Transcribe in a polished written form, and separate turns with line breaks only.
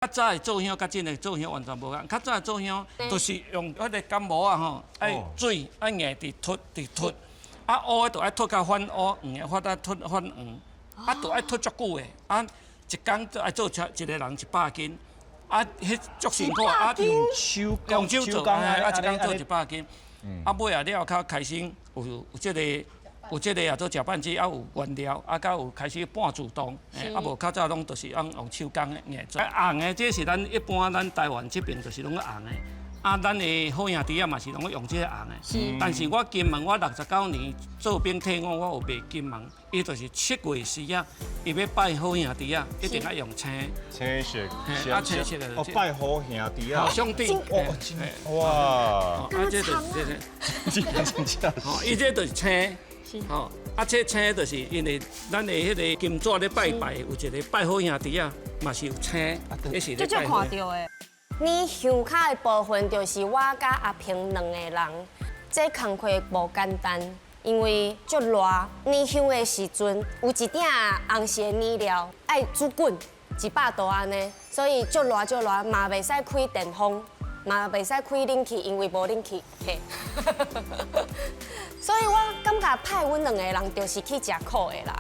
較早的做香佮這个做香完全無仝。較早的做香就是用彼个柑毛仔吼，愛水愛硬佇脫佇脫，啊烏的就愛脫較反烏，黃的發愛脫反黃，啊就愛脫足久的，啊一工就愛做出一個人100斤，啊彼足辛苦啊，
用手
用手做，啊一工做
一
100斤，啊尾仔了較開始有這個啊做食飯子，啊有原料，啊佮有開始半自動，啊無較早攏就是按用手工的硬做。紅的這是咱一般咱台灣這邊就是攏紅的，啊咱的好兄弟仔嘛是攏用這個紅的。但是我金門我69年做兵退伍，我有賣金門，伊就是7月時啊，伊欲拜好兄弟仔，一定愛用青。
青色。
啊青色的。
哦，拜好兄弟仔。
兄弟。
哇。
啊這就是這個。
真正。
吼，伊這就是青。吼，啊，這青就是因為咱的彼個金紙咧拜拜，有一個拜好兄弟仔，嘛是有青，彼是咧拜。
看著的。
捏香跤的部分就是我佮阿平兩個人，這工課無簡單，因為足熱。捏香的時陣有一鼎紅色的染料，愛煮滾100度按呢，所以足熱足熱，嘛袂使開電風，嘛袂使開冷氣，因為無冷氣。嘿。所以我感覺派阮兩個人就是去食苦的啦。